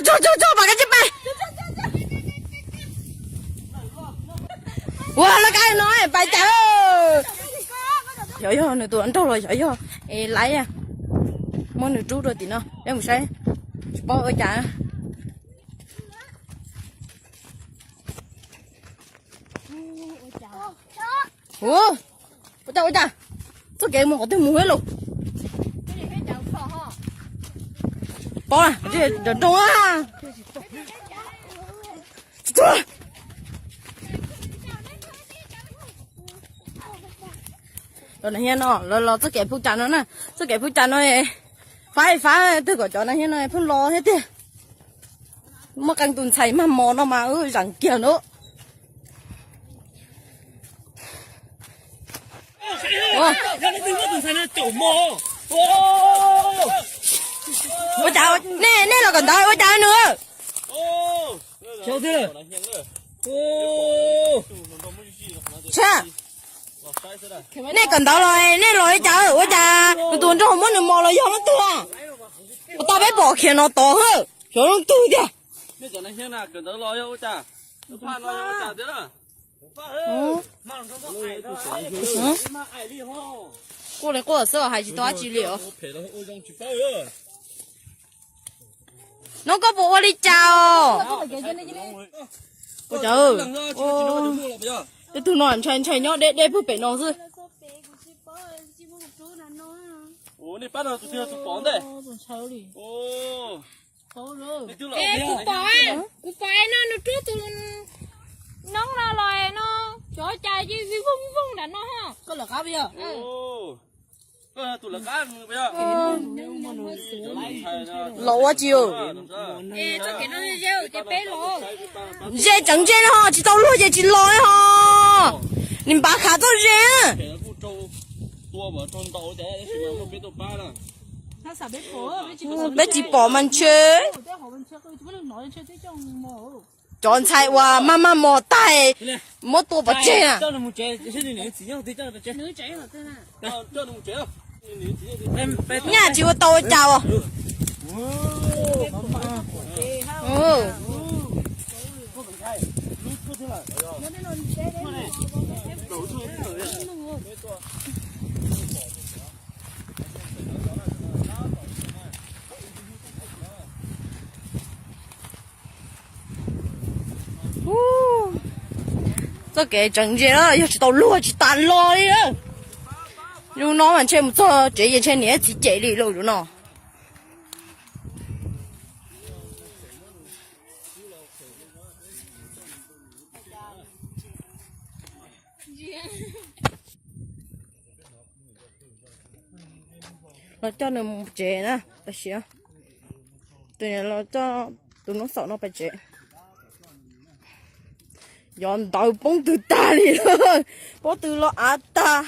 Tso, tso, tso, pab kab tsis pais. Ua laj kab no pais cas. Xyov yog nws tus nraug los xyov yog es laiv. Muab nws rub rau tim no peb mus saib, tsis paub ua cas. Ua cas ua cas, txoj kev mus qhov twg mus thiab los? Pob, nroog. Los no, los txoj kev phu cas no na, txoj kev phu cas no, fab fab twg kom cov no thiab no pheej los thiab tiag. Muaj qee tus ntxhais mag mos no mas wb zeem kiag na. Ua cas nej, nej los kawm ntawv ua cas nws? Nej kawm ntawv los nej los li cas ua cas nws tus nraug muab nws mos los yog leej twg? Ua tau peb pom khiav no tod, xyov leej twg tiag. Quaj li quaj xwb hais tsis tau dab tsi li os. No koj puas ua li cas os? Ua cas, tej tug no ntshai ntshai nyob deb deb pug pem no xwb. Kuv pom, kuv pom no nws rub tus noob no los no, xyov cas yeej voog voog nram no. Los ua tsi? Ze tseev ze no ho tsis tau luag ces tsis los ho. Nim npav khav txoj ze. Peb tsis pom mas ntshe cov ntxhais uas maj maj mos tag muab tua pov tseg na. Nyaj tsis ua tau ua cas os. Txoj kev tseem ze na, yog tsis tau luag tsis tas los li. Yus no mas ntshe mus txog tsev ces ntshe niam txiv cem li lauj yus no. Los coj nws mus tsev na, tam sim no tus niam los coj tus noob xaum no pais tsev. Yov ntawd poob twg tag li lawm, pob tw los av tag.